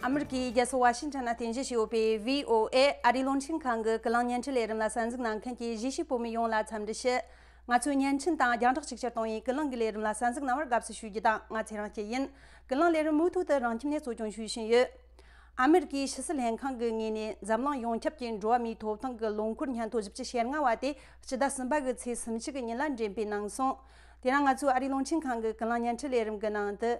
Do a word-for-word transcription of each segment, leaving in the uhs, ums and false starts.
ཨ་མི་རི་ཀའི་རྒྱལ་ས་ཝ་ཤིང་ཊོན་ན་རྟེན་གཞི་བྱས་ཡོད་པའི་བྷི་ཨོ་ཨེ་ཨ་རིའི་རླུང་འཕྲིན་ཁང་གི་ཀུན་གླེང་བརྙན་འཕྲིན་ལས་རིམ་ལ་གསན་གཟིགས་གནང་མཁན་གྱི་གཞིས་བྱེས་བོད་མི་ཡོངས་ལ་འཚམས་འདྲི་ཞུ། ང་ཚོའི་བརྙན་འཕྲིན་དང་རྒྱང་བསྒྲགས་ཆིག་སྒྱུར་གཏོང་བའི་ཀུན་གླེང་གི་ལས་རིམ་ལ་གསན་གཟིགས་གནང་བར་དགའ་བསུ་ཞུ་རྒྱུ་དང་། ང་ཚེ་རིང་སྐྱིད་ཡིན། ཀུན་གླེང་ལས་རིམ་མུ་མཐུད་དུ་རང་ཁྱིམ་ནས་གཙོ་སྐྱོང་ཞུ་བཞིན་ཡོད། ཨ་མི་རི་ཀའི་ཕྱི་སྲིད་ལྷན་ཁང་གི་ངོས་ནས་འཛམ་གླིང་ཡོངས་ཁྱབ་ཀྱི་འགྲོ་བ་མིའི་ཐོབ་ཐང་གི་ལོ་འཁོར་སྙན་ཐོ་བཞི་བཅུ་ཞེ་ལྔ་བ་དེ་སྤྱི་ཟླ་གསུམ་པ་གི་ཚེས་སུམ་ཅུ་གི་ཉིན་ལ་འགྲེམས་སྤེལ་གནང་སོང་། དེ་རིང་ང་ཚོའི་ཨ་རིའི་རླུང་འཕྲིན་ཁང་གི་ཀུན་གླེང་བརྙན་འཕྲིན་ལས་རིམ་གྱི་ནང་དུ།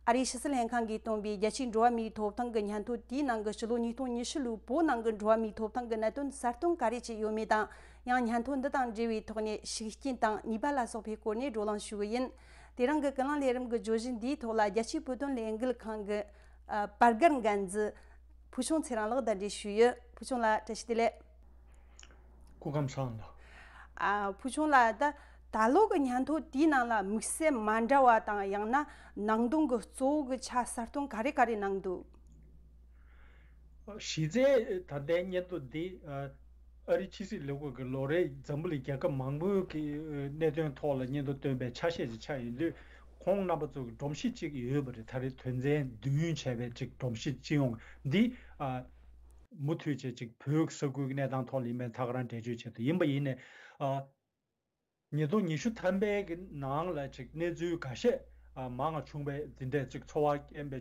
ཨ་རིའི་ཕྱི་སྲིད་ལྷན་ཁང་གིས་བཏོན་པའི་རྒྱལ་སྤྱིའི་འགྲོ་བ་མིའི་ཐོབ་ཐང་གི་སྙན་ཐོ་དེའི་ནང་གི་ཕྱི་ལོ་ཉིས་སྟོང་ཉི་ཤུ་ལོའི་བོད་ནང་གི་འགྲོ་བ་མིའི་ཐོབ་ཐང་གི་གནད་དོན་གསལ་སྟོན་ག་རེ་བྱས་ཡོད་མེད་དང་། ཡང་སྙན་ཐོ་འདི་དང་འབྲེལ་བའི་ཐོག་ནས་ཤུགས་རྐྱེན་དང་ནུས་པ་ལ་སོགས་པའི་སྐོར་ནས་བགྲོ་གླེང་ཞུ་གི་ཡིན། དེ་རིང་གི་ཀུན་གླེང་ལས་རིམ་གྱི་བརྗོད་གཞི་འདིའི་ཐོག་ལ་རྒྱལ་སྤྱིའི་བོད་དོན་ལས་འགུལ་ཁང་གི་ཨ་པར་སྒར་འགན་འཛིན་ཕུལ་བྱུང་ཚེ་རིང་ལགས་གདན་འདྲེན་ཞུས་ཡོད། ཕུལ་བྱུང་ལགས་བཀྲ་ཤིས་བདེ་ལེགས། སྐུ་ཁམས་བཟང་ལགས། ཨ་ཕུལ་བྱུང་ལགས། ད་ད་ལོ་གི་སྙན་ཐོ་དེའི་ནང་ལ་དམིགས་བསལ་མ་འདྲ་བ་དང་། ཡང་ན་ནང་དོན་གྱི་གཙོ་བོ་གི་ཆ་གསལ་སྟོན་ག་རེ་ག་རེ་གནང་འདུག་གཞི་རྩའི་ད་ལྟའི་སྙན་ཐོ་འདི་ཨ་ཨ་རིའི་ཕྱི་སྲིད་ལས་ཁུངས་ཀྱི་ལོ་རེ་འཛམ་བུ་གླིང་རྒྱལ་ཁབ་མང་པོའི་གི་གནད་དོན་ཐོག་ལ་སྙན་ཐོ་བཏོན་པའི་ཆ་ཤས་ཅིག་ཆགས་ཡོད་དུས། ཁོང་རྣམ་པ་ཚོ་གི་སྒྲོམ་གཞི་གཅིག་ཡོད་པ་རེད། ད་རེས་དོན་ཚན་བདུན་བྱས་པའི་གཅིག་སྒྲོམ་གཞི་སྤྱི་ཡོངས་འདི་ཨ་མུ་མཐུད་བྱས་གཅིག་བོད་ས་ཁུལ་གྱི་གནས་སྟངས་ཐོག་ལ་ཡིན་པའི་ད་ག་རང་འགྲེལ་བརྗོད་བྱས་འདུག་ཡིན་པ་ཡིན་ནའི་ཨ་ཉིས་སྟོང་ཉི་ཤུ་ཐམ་པའི་གི་ནང་ལ་ཅིག་གནས་ཚུལ་འགའ་ཤས་ཨ་མང་བ་བྱུང་བའི་འདི་འདྲས་ཅིག་ཚོར་བ་སྐྱེན་པའི་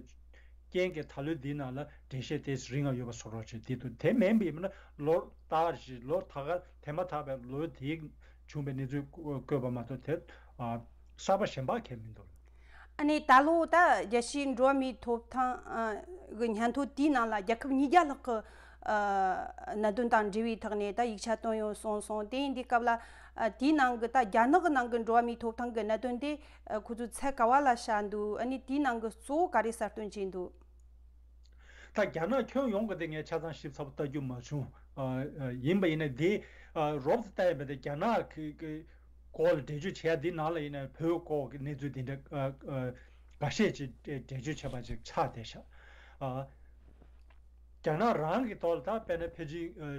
རྐྱེན་གྱིས། ད་ལོའི་འདི་ནང་ལ་འགྲེལ་བཤད་དེ་རིང་ང་ཡོད་པ་བཟོ་རོགས་བྱེད། དེ་དུ་དེ་མིན་པའི་མིན་ན་ལོ་ལྟར་བཞིན་ལོ་ད་ག་དེ་མ་ཐག་པའི་ལོ་དེའི་བྱུང་བའི་གནས་ཚུལ་བཀོད་པ་མ་གཏོགས་དེ་ཨ་གསར་པ་གཞན་པ་གང་མི་འདུག་ཨ་ནི་ད་ལོ་ད་རྒྱལ་སྤྱིའི་འགྲོ་བ་མིའི་ཐོབ་ཐང་ཨ་གི་སྙན་ཐོ་དེའི་ནང་ལ་རྒྱལ་ཁབ་ཉིས་བརྒྱ་ལྷག་གི་ཨ་གནད་དོན་དང་འབྲེལ་བའི་ཐོག་ནས་ད་ཡིག་ཆ་བཏོན་ཡོད་གསུངས་སོང་། དེ་ཡིན་དུས་སྐབས་ལ་ཨ་དེའི་ནང་གི་ད་རྒྱ་ནག་གི་ནང་གི་འགྲོ་བ་མིའི་ཐོབ་ཐང་གི་གནད་དོན་དེ་ཨ་ཁོ་ཚོས་ཚད་ག་བ་ལ་བཞག་འདུག་ཨ་ནི་དེའི་ནང་གི་གཙོ་བོ་ག་རེ་གསལ་སྟོན་བྱས་འདུག་ད་རྒྱ་ནག་ཁྱོན་ཡོངས་ཀྱི་དེ་ངས་ཆ་ཚང་ཞིབ་ཚགས་པོ་ལྟ་རྒྱུ་མ་བྱུང་། ཨ་ཨ་ཡིན་པ་ཡིན་ན་དེ་ཨ་རོབ་ཙམ་ལྟ་ཡིན་པ་དེ་རྒྱ་ནག་གི་གི་སྐོར་ལ་འགྲེལ་བརྗོད་བྱས་ཡ་འདི་ནང་ལ་ཡིན་ན་བོད་སྐོར་གྱི་གནས་ཚུལ་འདི་འདྲ་ཨ་ཨ་འགའ་ཤས་ཅིག་འགྲེལ་བརྗོད་བྱས་པ་ཅིག་ཆགས་བསྡད་ཤག་ཨ་རྒྱ་ནག་རང་གི་ཐོག་ལ་ད་དཔེར་ན་ཕལ་ཆེར་ཨ་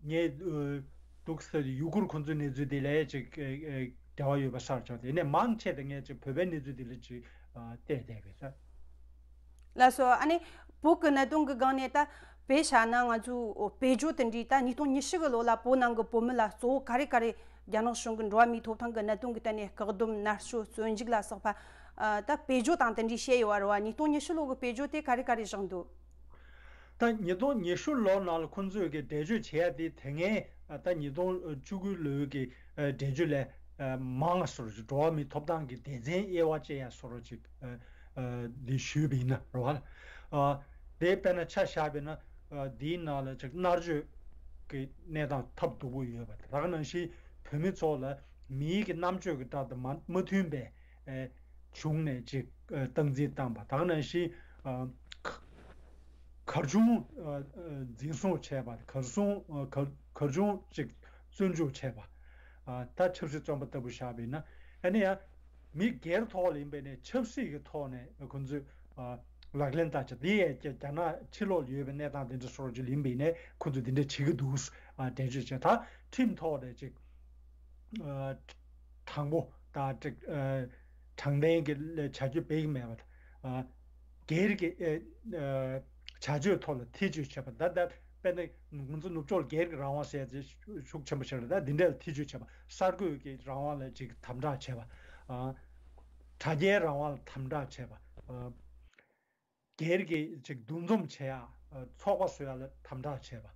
ངས་ཨ་འདུག་ཟེར་ཡུ་གུར་ཁོང་ཚོའི་གནས་ཚུལ་འདི་ལ་ཅིག་ཨ་ཨ་འབྲེལ་བ་ཡོད་པ་གསར་ཆགས་ཏེ། ཡིན་ནའི་མང་ཆེ་དེ་ངས་ཅིག་བོད་པའི་གནས་ཚུལ་འདི་ལ་ཅིག་ཨ་བལྟས་བསྡད་པས་ད། ལགས་སོ། ཨ་ནི་བོད་ཀྱི་གནད་དོན་གྱི་སྒང་ནས་ད་དཔེ་བཞག་ན་ང་ཚོའི་བོད་བརྗོད་དེ་འདྲའི་ད་ཉིས་སྟོང་ཉི་ཤུ་གི་ལོ་ལ་བོད་ནང་གི་བོད་མི་ལ་གཙོ་བོ་ག་རེ་ག་རེ་རྒྱ་ནག་གཞུང་གི་འགྲོ་བ་མིའི་ཐོབ་ཐང་གི་གནད་དོན་གྱི་ཐད་ནས་བཀག་སྡོམ། མནར་གཅོད། བཙོན་འཇུག་ལ་སོགས་པ་ཨ་ད་བོད་བརྗོད་དང་དེ་འདྲའི་བཤད་ཡོད་པ་རེད་བ། ཉིས་སྟོང་ཉི་ཤུ་ལོ་གི་བོད་བརྗོད་དེ་ག་རེ་ག་རེ་བཞག་འདུག་ད་ཉིས་སྟོང་ཉི་ཤུ་ལོ་ནང་ལ་ཁོང་ཚོས་ཀྱི་འགྲེལ་བརྗོད་བྱས་ཡ་དེ་དེ་སྔའི་ཨ་ད་ཉིས་སྟོང་བཅུ་དགུ་ལོའི་གི་ཨ་འགྲེལ་བརྗོད་ལས་ཨ་མང་བ་བཟོ་འདྲ་ཅིག་འགྲོ་བ་མིའི་ཐོབ་ཐང་གི་སྡེ་ཚན་དབྱེ་བ་བཅད་ཡ་བཟོ་འདྲ་ཅིག་ཨ་ཨ་འདི་ཞུས་པ་ཡིན་ན་རེད་བ། ཨ་དེ་དཔེར་ན་ཆ་བཞག་པ་ཡིན་ན་ཨ་འདིའི་ནང་ལ་ཅིག་མནར་གཅོད་ཀྱི་གནས་སྟངས་ཐབས་སྡུག་པོ་ཡོད་པ། ད་ག་ནང་བཞིན་བོད་མི་ཚོ་ལ་མིའི་གི་རྣམ་དཔྱོད་ཀྱི་སྒྲ་དང་མ་མ་མཐུན་པའི་ཨེ་བྱུང་ནས་ཅིག་ཨེ་སྟངས་འཛིན་བཏང་པ། ད་ག་ནང་བཞིན་ཨ་ག་གར་ཆུང་ཨ་ཨ་འཛིན་བཟུང་བྱས་པ། གར་སོང་ཨ་གར་གར་ཆུང་ཅིག་བཙོན་འཇུག་བྱས་པ། ཨ་ད་ཆབ་སྲིད་བཙོན་པ་ལྟ་བུ་བཞག་པ་ཡིན་ན། ཨ་ནི་ཡང་མི་སྒེར་ཐོག་ལ་ཡིན་པས་ནས་ཆབ་སྲིད་ཀྱི་ཐོག་ནས་ཁོང་ཚོས་ཨ་ལག་ལེན་བསྟར་བྱ། འདི་ཡང་རྒྱ་རྒྱ་ནག་ཕྱི་ལོགས་ལ་ཡོད་པའི་གནས་སྟངས་དེ་འདྲ་སོགས་ཅིག་ཡིན་པས་ནས་ཁོང་ཚོས་འདི་འདྲ་བྱེད་ཀྱི་འདུག་ཨ་འགྲེལ་བརྗོད་བྱས། ད་ཁྲིམས་ཐོག་ནས་ཅིག་ཨ་དྲང་པོ་དང་ཅིག་ཨ་དྲང་བདེན་གྱི་བྱ་སྤྱོད་སྤེལ་གྱི་མེད་པ། ཨ་སྒེར་གྱི་ཨ་ཨ་བྱ་སྤྱོད་ཐོག་ལ་ཐེ་བྱུས་བྱེད་པ། ད་ལྟ་དཔེར་ན་ང་ཚོ་ནུབ་ཕྱོགས་ལ་སྒེར་གྱི་རང་དབང་ཟེར་ཡ་དེ་ཤུགས་ཆེན་པོ་ཞིག་རེད། ད་འདི་འདྲ་ལ་ཐེ་བྱུས་བྱེད་པ། གསར་འགོད་ཀྱི་རང་དབང་ལ་ཅིག་དམ་དྲག་བྱེད་པ། ཨ་དྲ་རྒྱའི་རང་དབང་ལ་དམ་དྲག་བྱེད་པ། ཨ་སྒེར་གྱི་ཅིག་འདུ་འཛོམས་བྱེད་ཡ། ཨ་ཚོགས་པ་བཟོ་ཡ་ལ་དམ་དྲག་བྱེད་པ།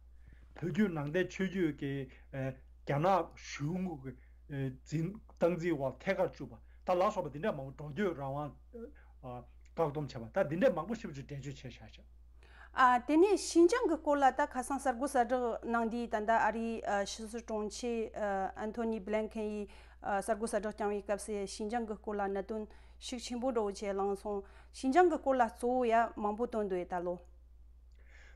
བོད་བརྒྱུད་ནང་བསྟན་ཆོས་བརྒྱུད་ཀྱི་ཨ་རྒྱ་ནག་གཞུང་གི་ཨ་འཛིན་སྟངས་འཛིན་འོག་ཐད་ཀར་བཅུག་པ། ད་ལ་སོགས་པ་འདི་འདྲ་མང་པོ། འགྲོ་སྐྱོད་རང་དབང་ཨ་བཀག་སྡོམ་བྱས་པ། ད་འདི་འདྲ་མང་པོ་ཞེ་པོ་ཅིག་འགྲེལ་བརྗོད་བྱས་བཞག་ཤག་ཨ་དེ་ནས་ཤིན་ཅང་གི་སྐོར་ལ་ད་ཁ་སང་གསར་འགོད་གསལ་བསྒྲགས་གནང་དུས། ད་ལྟ་ཨ་རིའི་ཨ་ཕྱི་སྲིད་དྲུང་ཆེ་ཨ་ཨན་ཐོ་ནི་བྷི་ལན་ཁེན་ཡིས་ཨ་གསར་འགོད་གསལ་བསྒྲགས་བསྐྱངས་པའི་སྐབས་སུ་ཤིན་ཅང་གི་སྐོར་ལ་གནད་དོན་ཤུགས་ཆེན་པོ་འདྲ་བོ་བྱས་བླངས་སོང་། ཤིན་ཅང་གི་སྐོར་ལ་གཙོ་བོ་ཡ་མང་པོ་བཏོན་འདུག་ཨེ་ད་ལོ།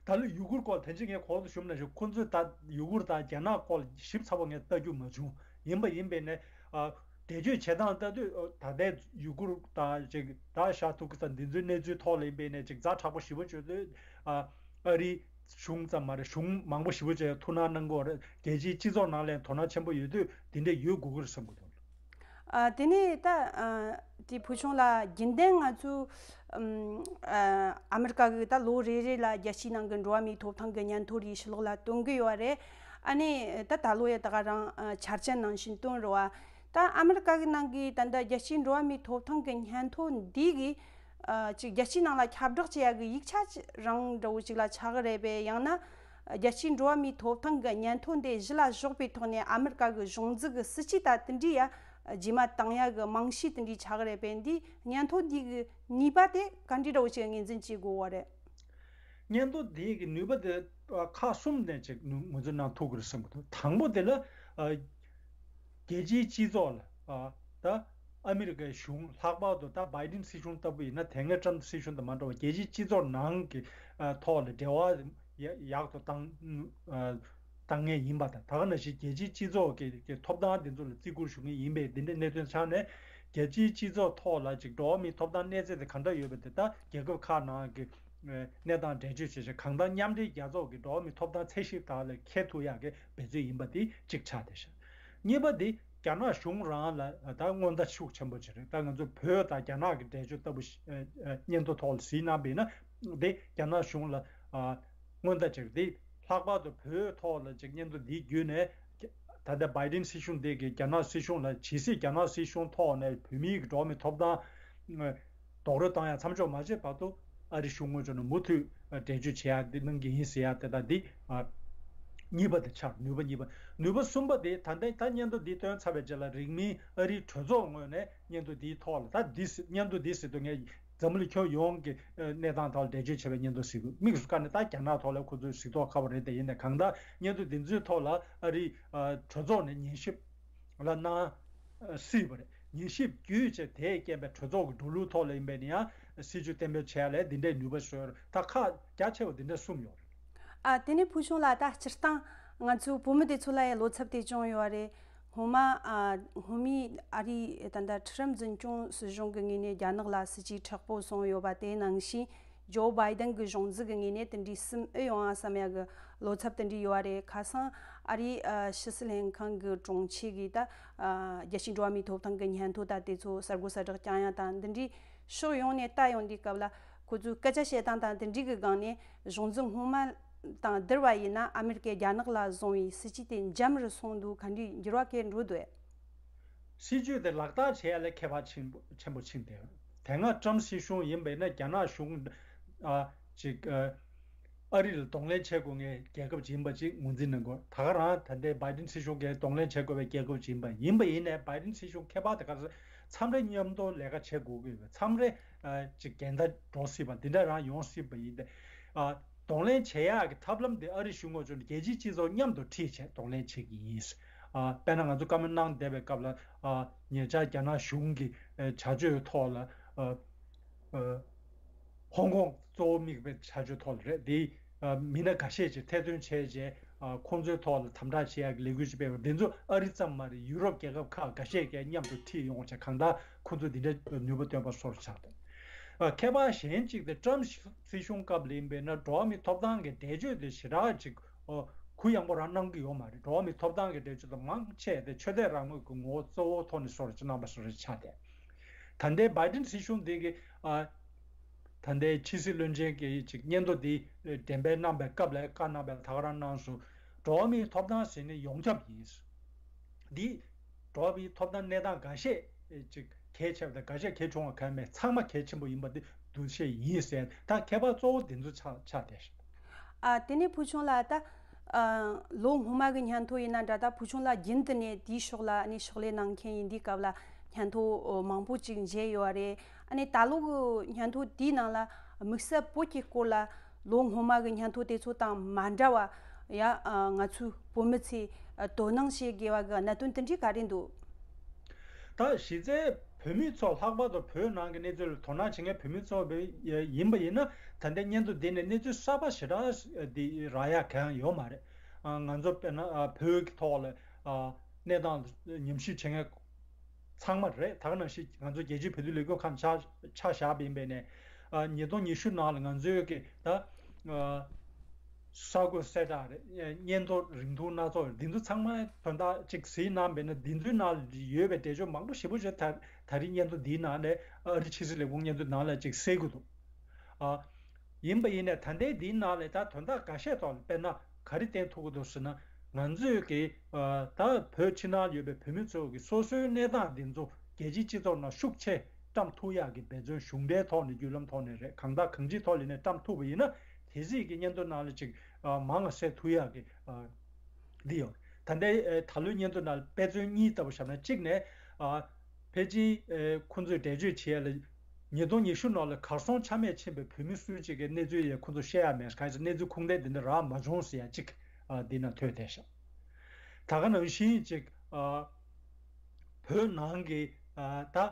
ད་ལོ་ཡུ་གུར་སྐོར་དེ་འཕྲལ་ངས་གོང་དུ་ཞུས་ནང་བཞིན་ཁོ་ཚོས་ད་ཡུ་གུར་དང་རྒྱ་ནག་སྐོར་ཞིབ་ཚགས་པོ་ངས་ལྟ་རྒྱུ་མ་བྱུང་། ཡིན་པ་ཡིན་པས་ནས་ཨ་འགྲེལ་བརྗོད་བྱེད་སྟངས་ལྟ་དུས་ད་ལྟའི་ཡུ་གུར་དང་ཅིག་ད་ཤར་ཏུར་ཀི་སི་ཐན་འདི་ཚོའི་གནས་ཚུལ་ཐོག་ལ་ཡིན་པས་ནས་ཅིག་ཛ་དྲག་པོ་ཞེ་པོ་བྱེད་དུས་ཨ་ཨ་རིའི་གཞུང་ཙམ་མ་རེད། གཞུང་མང་པོ་ཞེ་པོ་ཅིག་ཐུགས་སྣང་གནང་གི་ཡོད་རེད། རྒྱལ་སྤྱིའི་སྤྱི་ཚོགས་ནང་ལ་དོ་སྣང་ཆེན་པོ་ཡོད་དུས་འདི་འདྲ་ཡོད་དགོས་ཀྱི་རེད་བསམ་གྱི་འདུག་ཨ། དེ་ནས་ད་ཨ་དེ་བུ་ཆུང་ལགས། རྒྱུན་ལྡན་ང་ཚོས་ཨམ་ཨ་ཨ་མི་རི་ཀ་གི་ད་ལོ་རེ་རེ་ལ་རྒྱལ་སྤྱིའི་ནང་གི་འགྲོ་བ་མིའི་ཐོབ་ཐང་གི་སྙན་ཐོ་རེ་ཕྱི་ལོགས་ལ་བཏོན་གི་ཡོད་རེད། ཨ་ནི་ད་ད་ལོ་ཡང་ད་ག་རང་ཨ་འཆར་ཅན་ནང་བཞིན་བཏོན་རེད་བ། ད་ཨ་མི་རི་ཀ་གི་ནང་གི་ད་ལྟ་རྒྱལ་སྤྱིའི་འགྲོ་བ་མིའི་ཐོབ་ཐང་གི་སྙན་ཐོ་འདི་གི་ཨ་ཅིག་རྒྱལ་སྤྱིའི་ནང་ལ་ཁྱབ་བསྒྲགས་བྱེད་ཡ་གི་ཡིག་ཆ་ཅིག་རང་འདྲ་བོ་ཅིག་ལ་ཆགས་གི་རེད་པས། ཡང་ན་རྒྱལ་སྤྱིའི་འགྲོ་བ་མིའི་ཐོབ་ཐང་གི་སྙན་ཐོ་འདི་གཞི་ལ་བཞག་པའི་ཐོག་ནས་ཨ་མི་རི་ཀ་གི་གཞུང་འཛུགས་གི་སྲིད་ཇུས་ད་དེ་འདྲའི་ཡ་རྗེས་མ་བཏང་ཡ་གི་རྨང་གཞི་དེ་འདྲའི་ཆགས་གི་རེད་པས། འདི་སྙན་ཐོ་འདི་གི་ནུས་པ་དེ་ག་འདྲའི་འདྲ་བོ་ཅིག་ངོས་འཛིན་བྱེད་དགོས་པ་རེད། སྙན་ཐོ་འདི་གི་ནུས་པ་དེ་ཁག་གསུམ་ནས་ཅིག་ངོས་འཛིན་གནང་ཐུབ་ཀྱི་རེད་བསམ་གྱི་འདུག་དང་པོ་དེ་ལ་རྒྱལ་སྤྱིའི་སྤྱི་ཚོགས་ལ་ད་ཨ་མི་རི་ཀའི་གཞུང་ལྷག་པར་དུ་ད་བྷའི་ཌེན་སྲིད་གཞུང་ལྟ་བུ་ཡིན་ན། དེ་སྔའི་ཊམ་སྲིད་གཞུང་དང་མ་འདྲ་བར་རྒྱལ་སྤྱིའི་སྤྱི་ཚོགས་ནང་གི་ཐོག་ལ་འབྲེལ་བ་ཡག་ཏུ་བཏང་བཏང་མཁན་ཡིན་པ་དང་། ད་ག་ནང་བཞིན་རྒྱལ་སྤྱིའི་སྤྱི་ཚོགས་ཀྱི་ཀྱི་ཐོབ་ཐང་དེ་ཚོ་ལ་བརྩི་བཀུར་ཞུ་མཁན་ཡིན་པས། འདི་འདྲའི་གནད་དོན་ཆགས་ནས་རྒྱལ་སྤྱིའི་སྤྱི་ཚོགས་ཐོག་ལ་ཅིག་འགྲོ་བ་མིའི་ཐོབ་ཐང་གནས་ཚད་དེ་ག་འདྲ་ཡོད་པ་དེ་ད་རྒྱལ་ཁབ་ཁག་ནང་གི་གནས་སྟངས་འགྲེལ་བརྗོད་བྱེད་ཆེད་གང་ལྟར་མཉམ་འབྲེལ་རྒྱལ་ཚོགས་ཀྱི་འགྲོ་བ་མིའི་ཐོབ་ཐང་ཚད་གཞི་དག་ལ་འཁེལ་ཐུབ་ཡག་གི་འབད་རྩོལ་ཡིན་པ་དེ་གཅིག་ཆགས་བསྡད་ཤག་གཉིས་པ་དེ་རྒྱ་ནག་གཞུང་རང་ལ་ད་སྔོན་བརྡ་ཤུགས་ཆེན་པོ་ཅིག་རེད། ད་ང་ཚོ་བོད་དང་རྒྱ་ནག་གི་འབྲེལ་ཕྱོགས་ལྟ་བུ་ཞིག་སྙན་ཐོ་ཐོག་ལ་གཟིགས་གནང་པ་ཡིན་ན། དེ་རྒྱ་ནག་གཞུང་ལ་སྔོན་བརྡ་ཅིག་རེད། ལྷག་པར་དུ་བོད་ཐོག་ལ་ཅིག་སྙན་ཐོ་འདི་བརྒྱུད་ནས་ད་ལྟ་བྷའི་ཌེན་སྲིད་གཞུང་འདི་གིས་རྒྱ་ནག་སྲིད་གཞུང་ལ། ཇི་སྲིད་རྒྱ་ནག་སྲིད་གཞུང་ཐོག་ནས་བོད་མིའི་གི་འགྲོ་བ་མིའི་ཐོབ་ཐང་རྡོག་རོལ་བཏང་ཡ་མཚམས་འཇོག་མ་བྱས་བར་དུ་ཨ་རི་གཞུང་ངོས་ཕྱོགས་ནས་མུ་མཐུད་འགྲེལ་བརྗོད་བྱེད་ཡ་འདི་གནང་གི་ཡིན་ཟེར་ཡ་དེ་དང་འདི་གཉིས་པ་དེ་ཆགས། ནུས་པ་གཉིས་པ། ནུས་པ་གསུམ་པ་དེ་ད་ལྟ་ད་སྙན་ཐོ་འདི་བཏོན་ཚར་བའི་རྗེས་ལ་རིང་མིན་ཨ་རིའི་གྲོས་ཚོགས་ངོས་ནས་སྙན་ཐོ་འདིའི་ཐོག་ལ། ད་འདི་སྙན་ཐོ་འདི་ཟེར་དུས་ངས་འཛམ་བུ་གླིང་ཁྱོན་ཡོངས་ཀྱི་གནས་སྟངས་ཐོག་ལ་འགྲེལ་བརྗོད་བྱས་པའི་སྙན་ཐོ་ཟེར་དགོས། དམིགས་སུ་བཀར་ནས་ད་རྒྱ་ནག་ཐོག་ལ་ཁོ་ཚོས་གཟིགས་མདོག་ཁ་པོ་རེད། དེ་ཡིན་ནའི་གང་ལྟར་སྙན་ཐོ་འདི་ཚོའི་ཐོག་ལ་ཨ་རིའི་གྲོས་ཚོགས་ནས་ཉན་ཞིབ་ལ་གནང་སྲིད་པ་རེད། ཉན་ཞིབ་བརྒྱུད་བྱས་དེས་རྐྱེན་པས་གྲོས་ཚོགས་ཀྱི་འགྲོ་ལུགས་ཐོག་ལ་ཡིན་པས་ན་ཡང་སྲིད་ཇུས་གཏན་འབེབས་བྱས་ལས་འདི་འདྲའི་ནུས་པ་ཤོར། ད་ཁག་རྒྱ་ཆེ་བ་འདི་འདྲ་གསུམ་ཡོད་རེད། ཨ། དེ་ནས་བུ་ཆུང་ལགས། ད་སྤྱིར་བཏང་ང་ཚོའི་བོད་མི་དེ་ཚོ་ལ་ཡང་བློ་འཚབ་དེ་བྱུང་ཡོད་རེད། སྔོན་མ་ཨ་སྔོན་མའི་ཨ་རིའི་ད་ལྟ་ཁྲི་རབས་འཛིན་སྐྱོང་སྲིད་གཞུང་གི་ངོས་ནས་རྒྱ་ནག་ལ་སྲིད་ཇུས་མཁྲེགས་པོ་བཟུང་ཡོད་པ། དེ་ནང་བཞིན་ཇོ་བྷའི་ཌེན་གྱི་གཞུང་འཛུགས་ཀྱི་ངོས་ནས་དེ་འདྲའི་སེམས་ཨེ་ཡོང་ཨ་བསམ་ཡ་གི་བློ་འཚབ་དེ་འདྲ་ཡོད་རེད། ཁ་སང་ཨ་རིའི་ཨ་ཕྱི་སྲིད་ལྷན་ཁང་གི་དྲུང་ཆེ་གིས་ད་ཨ་རྒྱལ་སྤྱིའི་འགྲོ་བ་མིའི་ཐོབ་ཐང་གི་སྙན་ཐོ་ད་དེ་ཚོ་གསར་འགོད་གསལ་བསྒྲགས་བསྐྱངས་ཡ་དང་། འདི་འདྲའི་ཕྱོགས་ཡོངས་ནས་ལྟ་ཡོང་དུས་སྐབས་ལ་ཁོ་ཚོས་སྐད་ཆ་བཤད་སྟངས་དང་དེ་འདྲའི་གི་སྒང་ནས་གཞུང་འཛིན་སྔོན་མ་དང་བསྡུར་བ་ཡིན་ན་ཨ་མི་རི་ཀས་རྒྱ་ནག་ལ་བཟུང་བའི་སྲིད་ཇུས་དེ་འཇམ་རུ་སོང་འདུག་ག་འདྲའི་འགྱུར་བ་གས་འགྲོ་འདུག་གས། སྲིད་ཇུས་དེ་ལག་བསྟར་བྱེད་ཡ་ལ་ཁྱད་པར་ཆེན་པོ་ཆེན་པོ་ཕྱིན་ཏེ། དེ་སྔ་ཊམ་སྲིད་གཞུང་ཡིན་པས་ན་རྒྱ་ནག་གཞུང་ཨ་ཅིག་ཨ་ཨ་རི་ལ་གདོང་ལེན་བྱེད་དགོས་ངེས་རྒྱལ་ཁབ་ཅིག་ཡིན་པ་ཅིག་ངོས་འཛིན་གནང་དགོས། ད་ག་རང་ད་ལྟའི་བྷའི་ཌེན་སྲིད་གཞུང་གིས་གདོང་ལེན་བྱེད་དགོས་པའི་རྒྱལ་ཁབ་ཅིག་ཡིན་པ་ཡིན་པ་ཡིན་ནའི་བྷའི་ཌེན་སྲིད་གཞུང་ཁྱད་པར་དེ་ག་རེ་ཟེར། མཚམས་རེ་མཉམ་དུ་ལས་ཀ་བྱེད་དགོས་ཀྱི་ཡོད་པས། མཚམས་རེ་ཨ་ཅིག་འགལ་ཟླ་འགྲོ་སྲིད་པ་འདི་འདྲ་རང་ཡོང་སྲིད་པ་ཡིན་ཏེ། ཨ་གདོང་ལེན་བྱེད་ཡག་གི་ཐབས་ལམ་དེ་ཨ་རི་གཞུང་ངོས་ཕྱོགས་ནས་རྒྱལ་སྤྱིའི་སྤྱི་ཚོགས་མཉམ་དུ་ཁྲིད་བྱས་གདོང་ལེན་བྱེད་ཀྱི་ཡིན། ཨ་དཔེར་ན་ང་ཚོ་བཀའ་མོལ་གནང་བསྡད་པའི་སྐབས་ལ་ཨ་ཉེ་ཆར་རྒྱ་ནག་གཞུང་གི་ཨ་བྱ་སྤྱོད་ཐོག་ལ་ཨ་ཨ་ཧོང་ཀོང་གཙོ་བོ་དམིགས་པའི་བྱ་སྤྱོད་ཐོག་ལ་རེད། དེ་ཨ་མི་སྣ་འགའ་ཤས་ཀྱིས་ཐེར་འདོན་བྱས་རྗེས་ཨ་ཁོང་ཚོའི་ཐོག་ལ་དམ་དྲག་བྱེད་ཡག་གི་ལས་འགུལ་ཞིག་སྤེལ་བ། འདི་ཚོ་ཨ་རི་ཙམ་མ་རེད། ཡུ་རོབ་རྒྱལ་ཁབ་ཁག་འགའ་ཤས་ཀྱིས་མཉམ་དུ་ཁྲིད་ཡོང་བྱས་གང་ལྟར་ཁོང་ཚོ་འདི་འདྲའི་ནུས་པ་བཏོན་པ་སོགས་ཆགས་འདུག་ཨ་ཁྱད་པར་གཞན་གཅིག་དེ་ཊམ་སྲིད་གཞུང་སྐབས་ལ་ཡིན་པས་ན་འགྲོ་བ་མིའི་ཐོབ་ཐང་གི་འགྲེལ་བརྗོད་དེ་ཞེ་དྲག་ཅིག་ཨོ་གུ་ཡངས་པོ་རང་གནང་གི་ཡོད་མ་རེད། འགྲོ་བ་མིའི་ཐོབ་ཐང་གི་འགྲེལ་བརྗོད་དེ་མང་ཆེ་དེ་ཆོས་དད་རང་མོས་ཀྱི་ངོ་བོ་གཙོ་བོ་ཐོག་ནས་བཟོ་འདྲ་ཅིག་གནང་པ་བཟོ་འདྲ་ཆགས་ཏེ། ད་ལྟའི་བྷའི་ཌེན་སྲིད་གཞུང་འདི་གི་ཨ་ད་ལྟའི་ཕྱི་སྲིད་བློན་ཆེན་གྱིས་ཅིག་སྙན་ཐོ་འདི་འགྲེམས་སྤེལ་གནང་པའི་སྐབས་ལ་བཀའ་གནང་པའི་ད་ག་རང་གནང་སོང་། འགྲོ་བ་མིའི་ཐོབ་ཐང་ཟེར་ནི་ཡོངས་ཁྱབ་ཡིན། འདི་འགྲོ་བ་མིའི་ཐོབ་ཐང་གནས་སྟངས་འགའ་ཤས་ཅིག་གལ་ཆེ་བ་དང་འགའ་ཤས་གལ་ཆུང་བ་གང་མེད། ཚང་མ་གལ་ཆེན་པོ་ཡིན་པ་འདི་འདུ་ཤེས་ཡིན་ཟེར། ད་ཁྱད་པར་གཙོ་བོ་འདི་ཚོ་ཆགས་ཆགས་བསྡད་ཤག་ཨ་དེ་ནས་བུ་ཆུང་ལགས། ད་ཨ་ལོ་སྔོན་མ་གི་སྙན་ཐོ་ཡིན་ན་འདྲ། ད་བུ་ཆུང་ལགས་རྒྱུན་དུ་ནས་དེའི་ཕྱོགས་ལ་ཨ་ནི་ཕྱག་ལས་གནང་མཁན་ཡིན་དུས་སྐབས་ལ་སྙན་ཐོ་མང་པོ་ཅིག་མཇལ་ཡོད་རེད། ཨ་ནི་ད་ལོ་གི་སྙན་ཐོ་དེའི་ནང་ལ་དམིགས་བསལ་བོད་ཀྱི་སྐོར་ལ་ལོ་སྔོན་མ་གི་སྙན་ཐོ་དེ་ཚོ་དང་མ་འདྲ་བ་ཡ་ཨ་ང་ཚོའི་བོད་མི་ཚོས་ཨ་དོ་སྣང་བྱེད་དགོས་པ་གི་གནད་དོན་དེ་འདྲའི་ག་རེ་འདུག་ད་གཞི་རྩའི་བོད་མི་ཚོ་ལྷག་པར་དུ་བོད་ནང་གི་གནས་ཚུལ་ལ་དོ་སྣང་བྱེད་མཁན་བོད་མི་ཚོ་ཡིན་པ་ཡིན་ན། ད་ལྟའི་སྙན་ཐོ་འདི་ནས་གནས་ཚུལ་གསར་པ་ཞེ་དྲག་འདི་རག་ཡག་གང་ཡང་ཡོད་མ་རེད། ང་ཚོ་དཔེར་ན་བོད་ཀྱི་ཐོག་ལ་གནས་སྟངས་ཉམས་ཞིབ་བྱེད་མཁན་ཚང་མ་རེད། ད་ག་ནང་བཞིན་ང་ཚོ་རྒྱལ་སྤྱིའི་བོད་དོན་ལས་འགུལ་ཁང་ཆ་ཆ་བཞག་པ་ཡིན་པས་ནས། ཉིས་སྟོང་ཉི་ཤུ་ནང་ལ་ང་ཚོའི་གི་ད་ ས་རྒོད་གསལ་བསྒྲགས་རེད། སྙན་ཐོ་རིང་ཐུང་སྣ་ཚོགས་རེད། འདི་ཚོ་ཚང་མ་དོན་དག་ཅིག་གཟིགས་གནང་བས་ན། འདི་ཚོའི་ནང་ལ་ཡོད་པའི་འགྲེལ་བརྗོད་མང་པོ་ཞེ་པོ་ཅིག་ད་ད་རིང་སྙན་ཐོ་འདིའི་ནང་ནས་ཨ་རི་ཕྱི་སྲིད་ལས་ཁུངས་སྙན་ཐོའི་ནང་ལ་ཅིག་གསལ་གྱི་འདུག་ཨ། ཡིན་པ་ཡིན་ནའི་ད་ལྟའི་འདིའི་ནང་ལ་ད་དོན་དག་འགའ་ཤས་ཐོག་ལ་དཔེར་ན་ག་རེ་བསྟན་ཐུབ་ཀྱི་འདུག་ཟེར་ན། ང་ཚོས་ཀྱི་ཨ་ད་བོད་ཕྱི་ནང་ཡོད་པའི་བོད་མི་ཚོ་གི་སོ་སོའི་གནས་སྟངས་འདི་ཚོ་རྒྱལ་སྤྱིའི་སྤྱི་ཚོགས་ནང་ཤུགས་ཆེ་བཀྲམ་ཐུབ་ཡག་གི་འབད་བརྩོན་གཞུང་འབྲེལ་ཐོག་ནས་བརྒྱུད་ལམ་ཐོག་ནས་རེད། གང་ལྟར་གང་ཅིའི་ཐོག་ལ་ནས་བཀྲམ་ཐུབ་པ་ཡིན་ན། དེ་གཟིགས་ཀྱི་སྙན་ཐོ་ནང་ལ་ཅིག་ཨ་མང་ང་གསལ་ཐུབ་ཡག་གི་ཨ་འདི་ཡོད། ད་ལྟའི་ཨ་ད་ལོའི་སྙན་ཐོ་ནང་དཔེ་མཚོན་གཉིས་ལྟ་བུ་བཞག་ན། གཅིག་ནས་ཨ་ཕལ་ཆེར་ཨ་ཁོང་ཚོས་འགྲེལ་བརྗོད་བྱེད་ཡ་ལ་ཉིས་སྟོང་ཉི་ཤུ་ནང་ལ་གར་སོང་ཆ་མེད་ཕྱིན་པའི་བོད་མི་སུ་གཅིག་གི་གནས་ཚུལ་ཡང་ཁོང་ཚོ་བཤད་ཡ་མེད། གང་ཡིན་ཟེར་ན་གནས་ཚུལ་ཁུངས་ལྡན་དེ་འདྲ་རག་མ་བྱུང་ཟེར་ཡ་གཅིག་ཨ་འདི་ནང་ཐོན་བསྡད་ཤག་ད་ག་ནང་བཞིན་ཅིག་ཨ་བོད་ནང་གི་ཨ་ད་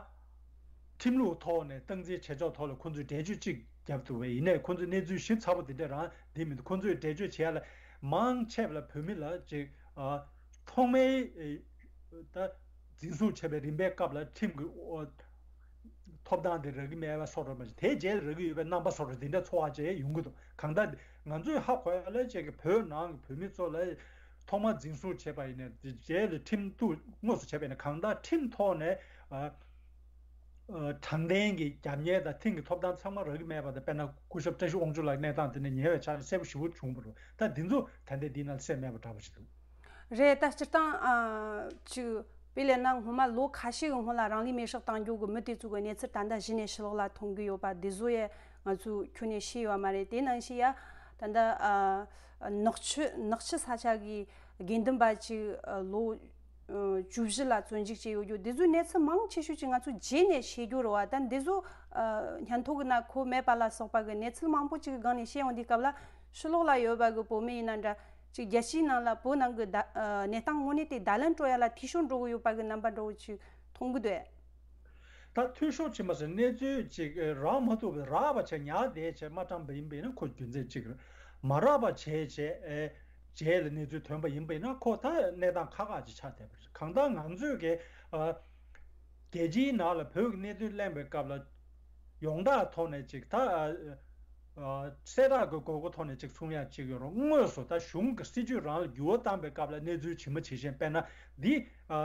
ཁྲིམས་ལུགས་ཐོག་ནས་སྟངས་འཛིན་བྱེད་ཕྱོགས་ཐོག་ལ་ཁོང་ཚོས་འགྲེལ་བརྗོད་ཅིག་བརྒྱབ་འདུག་པས། ཡིན་ནའི་ཁོང་ཚོས་གནས་ཚུལ་ཞིབ་ཚགས་པོ་དེ་འདྲ་རང་འདི་མི་འདུག་ཁོང་ཚོས་འགྲེལ་བརྗོད་བྱེད་ཡ་ལ་མང་ཆེ་བ་ལ་བོད་མི་ལ་ཅིག་ཨ་ཐོག་མའི་ཨེ་ད་འཛིན་བཟུང་བྱས་པའི་རིམ་པའི་སྐབས་ལ་ཁྲིམས་ཀྱི་ཨོ་ཐོབ་ཐང་དེ་རག་གི་མེད་པ་སོགས་རེད། མ་གཞི་དེའི་རྗེས་ལ་རག་གི་ཡོད་པའི་རྣམ་པ་སོགས་རེད། དེ་འདྲ་ཚོར་བ་བཅས་ཡོང་གི་འདུག་གང་ལྟར་ང་ཚོས་ཧ་གོ་ཡ་ལ་བཅས་ཀྱི་བོད་ནང་གི་བོད་མི་ཚོ་ལ་ཐོག་མ་འཛིན་བཟུང་བྱས་པ་ཡིན་ནའི་དེ་རྗེས་ལ་ཁྲིམས་གཏུག་དངོས་སུ་བྱས་པ་ཡིན་ན། གང་ལྟར་ཁྲིམས་ཐོག་ནས་ཨ་ཨ་དྲང་བདེན་གྱི་རྒྱབ་གཉེར་དང་མཐུན་གྱི་ཐོབ་ཐང་ཚང་མ་རག་གི་མེད་པ་དང་། དཔེར་ན་སྐུ་ཞབས་བཀྲ་ཤིས་དབང་ཕྱུག་ལགས་གནས་སྟངས་དེ་ནས་ཉེ་བའི་ཆར་ནས་གསལ་པོ་ཞེ་པོ་བྱུང་བ་རེད། ད་འདི་ཚོ་ད་ལྟའི་འདི་ནང་གསལ་མེད་པ་འདྲ་པོ་ཞིག་འདུག་རེད། ད་སྤྱིར་བཏང་ཨ་ཅིག་དཔེ་ལེན་ན་སྔོན་མ་ལོ་ཁ་ཤས་ཀྱི་སྔོན་ལ་རང་ལུས་མེར་སྲེག་བཏང་རྒྱུ་གི་མི་དེ་ཚོ་གི་གནས་ཚུལ་ད་ལྟ་གཞི་ནས་ཕྱི་ལོགས་ལ་ཐོན་གི་ཡོད་པ་འདི་བཟོ་ཡས་ང་ཚོས་ཁྱོན་ནས་ཤེས་ཡོད་མ་རེད། དེ་ནང་བཞིན་ཡ་ད་ལྟ་ཨ་ནག་ཆུ་ནག་ཆུ་ས་ཆ་གི་དགེ་འདུན་པ་ཅིག་ཨ་ལོ་ཨ་བཅུ་བཞི་ལ་བཙོན་འཇུག་བྱས་ཡོད་རྒྱུ་འདི་ཚོའི་གནས་ཚུལ་མང་ཆེ་ཤོས་ཅིག་ང་ཚོས་རྗེས་ནས་ཤེས་རྒྱུ་རེད་བ། ད་འདི་ཚོ་ཨ་སྙན་ཐོ་གི་ནང་འཁོད་མེད་པ་ལ་སོགས་པ་གི་གནས་ཚུལ་མང་པོ་ཅིག་གི་སྒང་ནས་བཤད་ཡོང་དུས་སྐབས་ལ་ཕྱི་ལོགས་ལ་ཡོད་པ་གི་བོད་མི་ཡིན་ན་འདྲ། ཅིག་རྒྱལ་སྤྱིའི་ནང་ལ་བོད་ནང་གི་ད་ཨ་གནས་སྟངས་དངོས་གནས་དེ་བརྡ་ལན་སྤྲོད་ཡ་ལ་འཐུས་ཤོར་འགྲོ་གི་ཡོད་པ་གི་རྣམ་པ་འདྲ་བོ་ཅིག་མཐོང་གི་འདུག་ད་འཐུས་ཤོར་ཕྱིན་པ་ཟེར་གནས་ཚུལ་ཅིག་རག་མ་ཐུབ་པའི་རག་པ་བྱས་ཉར་བསྡད་བྱས་མ་བཀྲམ་པ་ཡིན་པ་ཡིན་ན་ཁོ་རྒྱུ་མཚན་གཅིག་རེད། མ་རག་པ་བྱས་བྱས་ཨེ་རྗེས་ལ་གནས་ཚུལ་ཐོན་པ་ཡིན་པ་ཡིན་ན་ཁོ་ད་གནས་སྟངས་ཁག་ཁག་ཅིག་ཆགས་བསྡད་པ་རེད། གང་ལྟར་ང་ཚོས་ཀྱི་ཨ་རྒྱལ་སྤྱིའི་ནང་ལ་བོད་ཀྱི་གནས་ཚུལ་གླེང་བའི་སྐབས་ལ་ཡོངས་གྲགས་ཐོག་ནས་ཅིག་ད་ཨ་ཨ་གསལ་བསྒྲགས་ཀྱི་དགོས་མཁོ་ཐོག་ནས་ཅིག་གསུང་ཡ་ཅིག་ཡོད་རུང་། དངོས་སུ་ད་གཞུང་གི་སྲིད་ཇུས་རང་ལ་འགྱུར་བ་བཏང་པའི་སྐབས་ལ་གནས་ཚུལ་ཇི་མ་ཇི་བཞིན། དཔེར་ན་འདི་ཨ་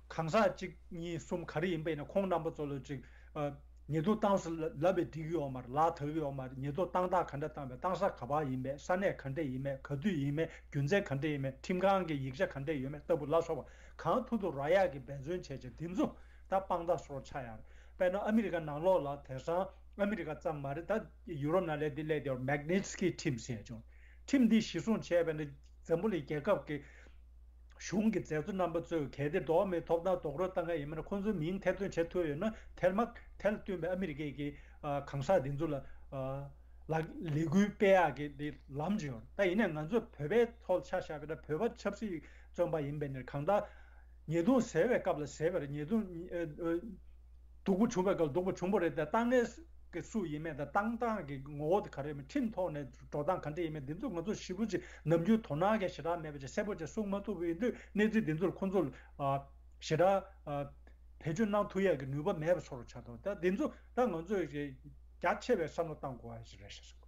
གང་ཟག་གཅིག་གཉིས་གསུམ་ག་རེ་ཡིན་པ་ཡིན་ན་ཁོང་རྣམ་པ་ཚོ་ལ་ཅིག་ཨ་ཉེས་རྡུང་བཏང་ས་ལབ་པས་འགྲིག་གི་ཡོད་མ་རེད། ལག་ཐོགས་ཀྱི་ཡོད་མ་རེད། ཉེས་རྡུང་བཏང་སྟངས་ག་འདྲ་བཏང་བས། བཏང་ས་ག་པར་ཡིན་པས། ས་གནས་ག་འདྲ་ཡིན་མེད། ག་དུས་ཡིན་མེད། རྒྱུ་མཚན་ག་འདྲ་ཡིན་མེད། ཁྲིམས་ཁང་གི་ཡིག་ཆ་ག་འདྲ་ཡོད་མེད་ལྟ་བུ་ལ་སོགས་པ་གང་ཐུབ་ཐུབ་རག་ཡག་གི་འབད་བརྩོན་བྱས་བྱས་འདི་ཚོ་ད་དཔང་རྟགས་སོར་ཆགས་ཡག་རེད། དཔེར་ན་ཨ་མི་རི་ཀ་ནང་ལོགས་ལ་དེང་སང་ཨ་མི་རི་ཀ་ཙམ་མ་རེད། ད་ཡུ་རོབ་ནང་ལས་འདི་སླེབས་བསྡད་པ་མེག་ནིས་ཀི་ཁྲིམས་ཟེར་ཡག་བྱུང་། ཁྲིམས་འདི་གཞི་བཟུང་བྱས་པ་ཡིན་ན་འཛམ་བུ་གླིང་རྒྱལ་ཁབ་ཀྱི་གཞུང་གི་མཛད་གཙོ་རྣམ་པ་ཚོས་གལ་ཏེ་ལྡོག་མེད་ཐོབ་ཐང་རྡོག་རོལ་བཏང་མཁན་ཡིན་པ་ན་ཁོང་ཚོའི་མིང་ཐེར་འདོན་བྱེད་ཐུབ་ཡོད་ན། ཐེར་མ་དེ་ལ་བསྟུན་པའི་ཨ་མི་རི་ཀའི་གི་ཨ་གང་ཟག་འདི་ཚོ་ལ་ཨ་ལག་ལས་འགུལ་སྤེལ་ཡག་གི་འདི་ལམ་ཅིག་ཡོད་རེད། ད་ཡིན་ནའི་ང་ཚོ་བོད་པའི་ཐོག་ཆ་བཞག་པ་ཡིན་ན་བོད་པ་ཆབ་སྲིད་བཙོན་པ་ཡིན་པ་ཡིན་ན་གང་ལྟར་ཉེས་རྡུང་ཟེར་བའི་སྐབས་ལ་ཟེར་བ་རེད། ཉེས་རྡུང་ཨ་ཨ་སྡུག་པོ་བྱུང་བའི་སྐབས་སྡུག་པོ་བྱུང་བ་རེད། ད་བཏང་མཁན་གི་སུ་ཡིན་མིན་དང་བཏང་སྟངས་ཀྱི་ངོ་བོ་དེ་ག་རེ་ཡིན་མིན། ཁྲིམས་ཐོག་ནས་འགྲོ་སྟངས་ག་འདྲ་ཡིན་མིན་འདི་ཚོ་ང་ཚོ་ཞིབ་པོ་ཅིག་ནམ་རྒྱུན་དོ་སྣང་གི་ཞེ་དྲག་མེད་པ་ཅིག་གསལ་པོ་ཅིག་གསུང་མ་ཐུབ་པ་ཡིན་དུས་གནས་ཚུལ་འདི་ཚོར་ཁོང་ཚོ་ལ་ཨ་ཞེ་དྲག་ཨ་བེད་སྤྱོད་གནང་ཐུབ་ཡག་གི་ནུས་པ་མེད་པ་བཟོ་འདྲ་ཆགས་འདུག་ད་འདི་ཚོ་ད་ང་ཚོས་རྒྱ་ཆེ་བའི་བསམ་བློ་གཏང་དགོས་པ་ཞིག་རེད་ཤག་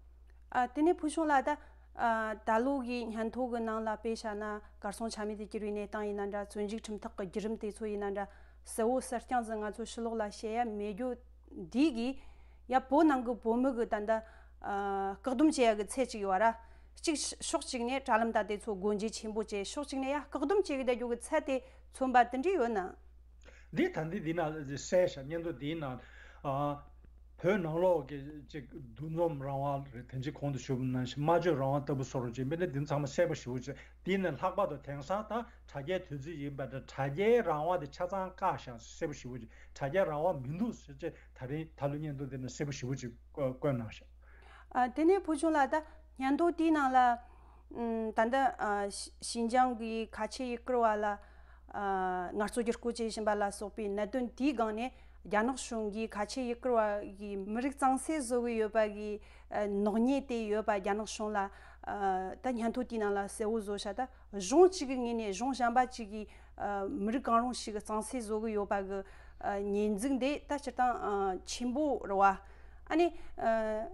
ཨ། དེ་ནས་ཕུལ་བྱུང་ལགས། ད་ཨ་ད་ལོ་གི་སྙན་ཐོ་གི་ནང་ལ་དཔེ་བཞག་ན་གར་སོང་ཆ་མེད་དུ་གྱུར་བའི་གནས་སྟངས་ཡིན་ན་འདྲ། བཙོན་འཇུག་ཁྲིམས་ཐག་གི་བརྒྱུད་རིམ་དེ་ཚོ་ཡིན་ན་འདྲ། གསལ་བོ་གསལ་རྐྱང་ཟིག་ང་ཚོ་ཕྱི་ལོགས་ལ་བཤད་ཡ་མེད་རྒྱུ་འདི་གིས་ཡ་བོད་ནང་གི་བོད་མི་གི་ད་ལྟ་ཨ་བཀག་སྡོམ་བྱེད་ཡ་གི་ཚད་ཅིག་ཡོད་ར། གཅིག་ཕྱོགས་གཅིག་ནས་དྲ་ལམ་དང་དེ་ཚོ་སྒོ་འབྱེད་ཆེན་པོ་བྱས། ཕྱོགས་གཅིག་ནས་ཡ་བཀག་སྡོམ་བྱེད་གི་བསྡད་རྒྱུ་གི་ཚད་དེ་མཚོན་པ་དེ་འདྲ་ཡོད་ན། འདི་ད་འདི་འདི་ན་གསལ་ཤག་སྙན་ཐོ་འདིའི་ནང་ཨ་བོད་ནང་ལོགས་ཀྱི་ཅིག་འདུ་འཛོམས་རང་དབང་རེད། དེ་ཅིག་གོང་དུ་ཞུས་པ་ནང་བཞིན་སྨྲ་བརྗོད་རང་དབང་ལྟ་བུ་སོགས་རེད། ཅིག་དཔེར་ན་འདི་ཚང་མ་གསལ་པོ་ཞེ་པོ་ཅིག་འདི་ནས་ལྷག་པར་དུ་དེང་སང་ད་དྲ་རྒྱའི་དུས་ཚོད་ཡིན་པ་འདྲ། དྲ་རྒྱའི་རང་དབང་དེ་ཆ་ཚང་བཀག་ཤག་གསལ་པོ་ཞེ་པོ་ཅིག་དྲ་རྒྱའི་རང་དབང་མི་འདུག་ཟེར་ཅིག་ད་རིང་ད་ལོ་སྙན་ཐོ་འདི་ནས་གསལ་པོ་ཞེ་པོ་ཅིག་བཀོད་གནང་ཤག་ཨ། དེ་ནས་ཕུལ་བྱུང་ལགས། ད་སྙན་ཐོ་དེའི་ནང་ལ་ཨམ་ད་ལྟ་ཨ་ཞི་ཞིན་ཅང་གི་ཁ་ཆེ་ཡུ་གུར་བ་ལ་ཨ་ངལ་རྩོལ་བསྒྱུར་བཀོད་བྱེད་བཞིན་པ་ལ་སོགས་པའི་གནད་དོན་དེའི་སྒང་ནས་རྒྱ་ནག་གཞུང་གིས་ཁ་ཆེ་ཡུ་གུར་བ་གི་མི་རིགས་གཙང་སེལ་བཟོ་གི་ཡོད་པ་གི་ཨ་ནག་ཉེས་དེ་ཡོད་པ་རྒྱ་ནག་གཞུང་ལ་ཨ་ད་སྙན་ཐོ་དེའི་ནང་ལ་གསལ་བོ་བཟོ་ཤག་ད་གཞུང་གཅིག་གི་ངོས་ནས་གཞུང་གཞན་པ་གཅིག་གིས་ཨ་མི་རིགས་གང་རུང་ཞིག་གི་གཙང་སེལ་བཟོ་གི་ཡོད་པ་གི་ཨ་ཉེས་འཛུགས་འདི་ད་སྤྱིར་བཏང་ཨ་ཆེན་པོ་རེད་བ། ཨ་ནི་ཨ།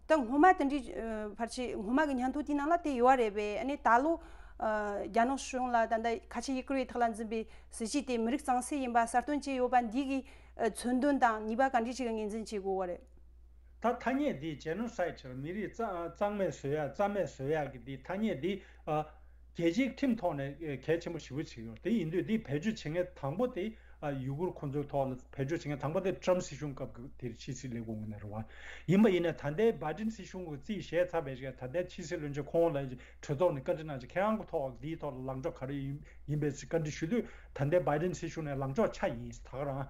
ད་ ད་སྔོན་མ་དེ་འདྲའི་ཨ་ཕལ་ཆེར་སྔོན་མ་གི་སྙན་ཐོ་དེའི་ནང་ལ་དེ་ཡོད་རེད་པས། ཨ་ནི་ད་ལོ་ཨ་རྒྱ་ནག་གཞུང་ལ་ད་ལྟ་ཁ་ཆེ་ཡུ་གུར་བའི་ཐོག་ལ་འཛིན་པའི་སྲིད་བྱུས་དེ་མི་རིགས་གཙང་སེལ་ཡིན་པ་གསལ་སྟོན་བྱས་ཡོད་པ་འདི་གི་ཨ་མཚོན་དོན་དང་ནུས་པ་ག་འདྲ་ཞིག་གི་ངོས་འཛིན་བྱེད་དགོས་པ་རེད། ད་ཐ་སྙད་འདི་ཇེ་ནོ་སའིད་ཟེར་མི་རིགས་གཙང་གཙང་མ་བཟོ་ཡ་རྩ་མེད་བཟོ་ཡ་གི་འདི་ཐ་སྙད་འདི་ཨ་རྒྱལ་སྤྱིའི་ཁྲིམས་ཐོག་ནས་ཨ་གལ་ཆེན་པོ་ཞེ་པོ་ཅིག་ཡོད། དེ་ཡིན་དུས་འདི་བེད་སྤྱོད་བྱེད་མཁན་དང་པོ་དེ་ཨ་ཡུ་གུར་ཁོ་ཚོའི་ཐོག་ལ་བེད་སྤྱོད་བྱེད་མཁན་དང་པོ་དེ་ཊམ་སྲིད་གཞུང་སྐབས་ཀྱི་དེར་ཕྱི་སྲིད་ལས་ཁུངས་ནས་རེད་བ། ཡིན་པ་ཡིན་ན་ད་ལྟའི་བྷའི་ཌེན་སྲིད་གཞུང་གི་རྩིས་བཞེས་ཚར་བའི་ཞིག་ད་ལྟའི་ཕྱི་སྲིད་བློན་ཆེན་ཁོང་ལ་གྲོས་ཚོགས་ནས་བཀའ་འདྲི་གནང་ཅིག་ཁྱེད་རང་གི་ཐོག་འདིའི་ཐོག་ལ་ལངས་ཕྱོགས་ག་རེ་ཡིན་ཡིན་པའི་བཀའ་འདྲི་ཞུ་དུས་ད་ལྟའི་བྷའི་ཌེན་སྲིད་གཞུང་ནས་ལངས་ཕྱོགས་ཆ་ཡིན་ད་ག་རང་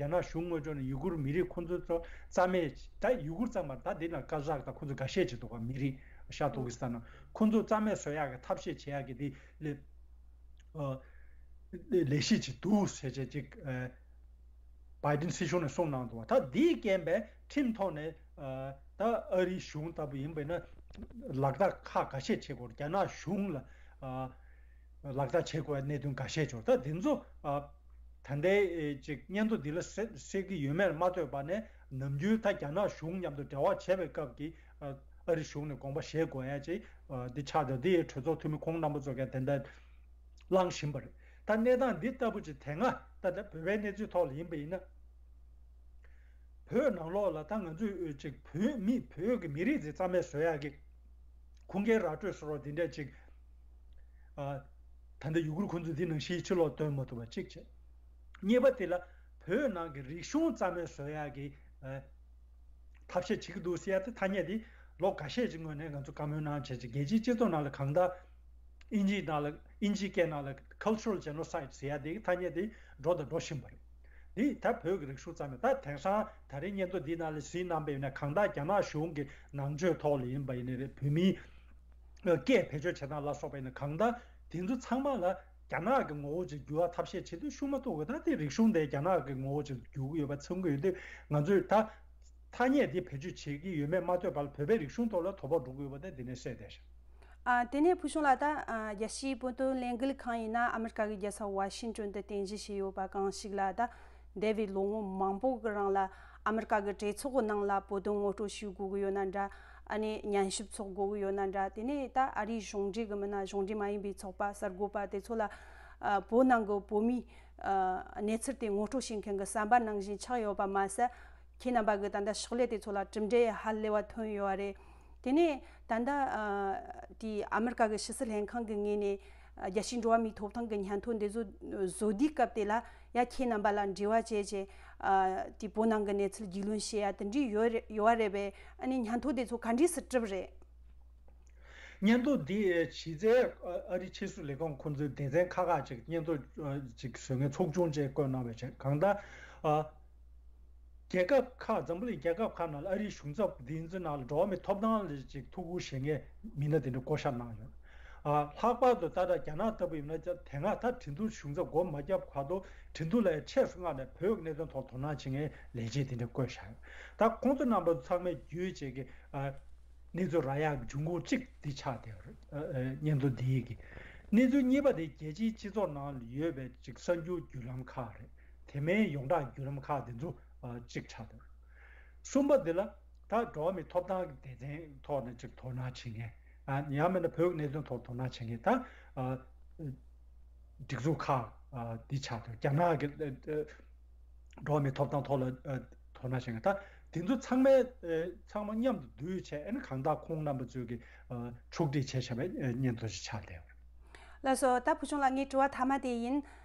རྒྱ་ནག་གཞུང་ངོས་ཕྱོགས་ནས་ཡུ་གུར་མི་རིགས་ཁོ་ཚོ་ཚོ་རྩ་མེད་ད་ཡུ་གུར་ཙམ་མ་ད་འདི་ན་ཀ་ཟག་ད་ཁོ་ཚོ་འགའ་ཤས་ཅིག་འདུག་ག་མི་རིགས་ཤ་ཏོག་གི་ས་ན་ཁོ་ཚོ་རྩ་མེད་བཟོ་ཡག་གི་ཐབས་ཤེས་བྱེད་ཡག་གི་དེ་ལས། ལས་གཞི་ཅིག་འདུག་ཟེར་བྱས་ཅིག་བྷའི་ཌེན་སྲིད་གཞུང་ནས་གསུངས་གནང་འདུག་ད་འདིའི་རྐྱེན་པས་ཁྲིམས་ཐོག་ནས་ད་ཨ་རིའི་གཞུང་ལྟ་བུ་ཡིན་པས་ན་ལག་བསྟར་ཁག་འགའ་ཤས་བྱེད་དགོས་རྒྱ་ནག་གཞུང་ལ་ལག་བསྟར་བྱེད་དགོས་པའི་གནད་དོན་འགའ་ཤས་འབྱོར་ད་དེ་ཚོ་ད་ལྟའི་ཅིག་སྙན་ཐོ་འདི་ལ་གསལ་གསལ་གྱི་ཡོད་མེད་མ་ལྟོས་པ་ནས་ནམ་རྒྱུན་ད་རྒྱ་ནག་གཞུང་མཉམ་དུ་འབྲེལ་བ་བྱས་པའི་སྐབས་ཀྱི་ཨ་རི་གཞུང་ནས་དགོངས་པ་བཞེས་དགོས་ཡ་ཅིག་འདི་ཆགས་འདུག་འདི་ཡི་གྲོས་ཚོགས་འཐུས་མི་ཁོང་རྣམ་པ་ཚོ་གས་དེ་འདྲ་གླེང་བཞིན་པ་རེད། ད་གནས་སྟངས་འདི་ལྟ་བུ་ཅིག་དེ་སྔ་ད་ལྟ་བོད་པའི་གནས་ཚུལ་ཐོག་ལ་ཡིན་པ་ཡིན་ན། བོད་ནང་ལོགས་ལ་ད་ང་ཚོས་ཅིག་བོད་མི་བོད་ཀྱི་མི་རིགས་འདི་རྩ་མེད་བཟོ་ཡག་གི་ཁུངས་སྐྱེལ་ར་སྤྲོད་བཟོ་རོགས་འདི་འདྲ་ཅིག་ཨ། ད་ལྟ་ཡུ་གུར་ཁོང་ཚོས་འདི་ནང་བཞིན་ཕྱི་ལོགས་སྟོན་མ་ཐུབ་པ་གཅིག་བྱས། གཉིས་པ་དེ་ལ་བོད་ནང་གི་རིག་གཞུང་རྩ་མེད་བཟོ་ཡག་གི་ཨ། ཐབས་ཤེས་བྱེད་ཀྱི་འདུག་ཟེར་ཡ་དེ་ཐ་སྙད་དེ་ལོ་འགའ་ཤས་ཀྱི་སྔོན་ནས་ང་ཚོ་བཀའ་མོལ་གནང་བྱས་ཀྱི་རྒྱལ་སྤྱིའི་སྤྱི་ཚོགས་ནང་ལ་གང་ལྟར་ཨིན་ཇིའི་ནང་ལ་ཨིན་ཇིའི་སྐད་ནང་ལ་cultural genocide ཟེར་ཡ་དེ་ཐ་སྙད་དེ་འགྲོ་དང་འགྲོ་བཞིན་པ་རེད། དེ་ད་བོད་ཀྱི་རིག་གཞུང་རྩ་མེད་ད་དེང་སང་ད་རེས་སྙན་ཐོ་འདི་ནང་ལ་གཟིགས་གནང་པས་ན་གང་ལྟར་རྒྱ་ནག་གཞུང་གི་ནང་ཆོས་ཐོག་ལ་ཡིན་པ་ཡིན་ནའི་རེད་བོད་མིའི་སྐད་བེད་སྤྱོད་བྱེད་སྟངས་ལ་སོགས་པ་ཡིན་ན་གང་ལྟར་དེ་ཚོ་ཚང་མ་ལ་རྒྱ་ནག་གི་ངོ་བོ་ཅིག་འགྱུར་བ་ཐབས་ཤེས་བྱེད་དུས་ཤུགས་མ་གཏོགས་གི་ད་དེ་རིག་གཞུང་དེ་རྒྱ་ནག་གི་ངོ་བོ་ཅིག་འགྱུར་གི་ཡོད་པ་མཚོན་གི་ཡོད་དུས་ང་ཚོས་ད་ཐ་སྙད་དེ་བེད་སྤྱོད་བྱེད་ཀྱི་ཡོད་མེད་མ་ལྟོས་པར་བོད་པའི་རིག་གཞུང་ཐོག་ལ་དོ་ཕོག་འགྲོ་གི་ཡོད་པ་དེ་དེ་ནས་གསལ་བསྡད་ཤག་ཨ། དེ་ནས་བུ་ཆུང་ལགས་ད་ཨ། རྒྱལ་སྤྱིའི་བོད་དོན་ལས་འགུལ་ཁང་ཡིན་ན་ཨ་མི་རི་ཀ་གི་རྒྱལ་ས་ཝ་ཤིང་ཏོན་དུ་རྟེན་གཞི་བྱས་ཡོད་པ་གང་ཞིག་ལ་ད་འདས་པའི་ལོ་ངོ་མང་པོ་གི་རིང་ལ་ཨ་མི་རི་ཀ་གི་གྲོས་ཚོགས་ཀྱི་ནང་ལ་བོད་དོན་ངོ་སྤྲོད་ཞུ་དགོས་ཀྱི་ཡོད་ན་འདྲ། ཨ་ནི་ཉན་ཞིབ་ཚོགས་དགོས་ཀྱི་ཡོད་ན་འདྲ། དེ་ནས་ད་ཨ་རིའི་གཞུང་འབྲེལ་གི་མི་སྣ་གཞུང་འབྲེལ་མ་ཡིན་པའི་ཚོགས་པ་གསར་འགོད་པ་དེ་ཚོ་ལ་ཨ། བོད་ནང་གི་བོད་མིའི་ཨ། གནས་ཚུལ་དེ་ངོ་སྤྲོད་བྱེད་མཁན་གྱི་ཟམ་པ་ནང་བཞིན་ཆགས་ཡོད་པ་མ་ཟད། ཁྱེད་རྣམ་པ་གི་ད་ལྟ་ཕྱག་ལས་དེ་ཚོ་ལ་གྲུབ་འབྲས་ཧ་ལས་པ་ཐོན་ཡོད་རེད། དེ་ནས་ད་ལྟ་ཨ། དེའི་ཨ་མི་རི་ཀ་གི་ཕྱི་སྲིད་ལྷན་ཁང་གི་ངོས་ནས་ཨ། རྒྱལ་སྤྱིའི་འགྲོ་བ་མིའི་ཐོབ་ཐང་གི་སྙན་ཐོ་འདི་ཚོ་བཟོ་དུས་སྐབས་དེ་ལ་ཡ་ཁྱེད་རྣམ་པ་ལ་འབྲེལ་བ་བྱས་བྱས་ཨ། དེ་བོད་ནང་གི་གནས་ཚུལ་རྒྱུས་ལོན་བྱེད་ཡ་དེ་འདྲ་ཡོད་རེད་ཡོད་རེད་པས། ཨ་ནི་སྙན་ཐོ་དེ་ཚོ་ག་འདྲས་སེ་གྲུབ་རེད། སྙན་ཐོ་འདི་གཞི་རྩའི་ཨ་རི་ཕྱི་སྲིད་ལས་ཁུངས་ཁོང་ཚོའི་སྡེ་ཚན་ཁག་ཁག་ཅིག་སྙན་ཐོ་ཅིག་བཟོ་མཁན་ཚོགས་ཆུང་ཅིག་བསྐོས་གནང་བའི་ཆེད་གང་ལྟར་ཨ། རྒྱལ་ཁབ་ཁག་འཛམ་བུ་གླིང་རྒྱལ་ཁབ་ཁག་ནང་ལ་ཨ་རིའི་གཞུང་ཚབ་འདི་ཚོའི་ནང་ལ་འགྲོ་བ་མིའི་ཐོབ་ཐང་ལ་ཅིག་ཐུགས་ཁུར་བཞེས་མཁན་མི་སྣ་དེ་འདྲ་བསྐོ་བཞག་གནང་ཡོད། ཨ། ལྷག་པར་དུ་ད་ལྟ་རྒྱ་ནག་ལྟ་བུ་ཡིན་ན་དེ་སྔ་ད་ཁྲིན་ཏུའུ་གཞུང་ཚབ་སྒོ་མ་བརྒྱབ་བར་དུ་ཁྲིན་ཏུའུ་ལ་ཆེས་སུ་མངགས་ནས་བོད་ཀྱི་གནད་དོན་ཐོག་དོ་སྣང་བྱེད་མཁན་ལས་བྱེད་དེ་འདྲ་བསྐོས་བཞག་ཡོད། ད་ཁོང་ཚོ་རྣམ་པ་ཚང་མས་བརྒྱུད་བྱས་ཀྱི་ཨ། གནས་ཚུལ་རག་ཡག་གི་འབྱུང་ཁུངས་གཅིག་འདི་ཆགས་བསྡད་ཡོད་རེད། ཨ། ཨ། སྙན་ཐོ་འདིའི་གི་གནས་ཚུལ་གཉིས་པ་དེ་རྒྱལ་སྤྱིའི་སྤྱི་ཚོགས་ནང་ལ་ཡོད་པའི་ཅིག་གསར་འགྱུར་བརྒྱུད་ལམ་ཁག་རེད། དེ་མིན་ཡོངས་གྲགས་བརྒྱུད་ལམ་ཁག་འདི་ཚོ་ཨ། གཅིག་ཆགས་བསྡད་ཡོད་རེད། གསུམ་པ་འདི་ལ་ད་འགྲོ་བ་མིའི་ཐོབ་ཐང་གི་སྡེ་ཚན་ཐོག་ནས་ཅིག་དོ་སྣང་བྱེད་མཁན། ཨ། ཡང་མིན་ན་བོད་ཀྱི་གནད་དོན་ཐོག་དོ་སྣང་བྱེད་མཁན་ད་ཨ། སྒྲིག་འཛུགས་ཁག་ཨ། འདི་ཆགས་བསྡད་ཡོད། རྒྱ་ནག་གི་ཨ། འགྲོ་བ་མིའི་ཐོབ་ཐང་ཐོག་ལ་ཨ། དོ་སྣང་བྱེད་མཁན་ད་དེ་ཚོ་ཚང་མའི་ཨ། ཚང་མ་མཉམ་དུ་བསྡུས་བྱས་ཨ་ནི་གང་ལྟར་ཁོང་རྣམ་པ་ཚོས་ཀྱི་ཨ། ཕྱོགས་སྒྲིག་བྱས་བྱས་པའི་ཨ། སྙན་ཐོ་ཞིག་ཆགས་བསྡད་ཡོད། ལགས་སོ། ད་བུ་ཆུང་ལགས་ངའི་དྲི་བ་མཐའ་མ་དེ་ཡིན།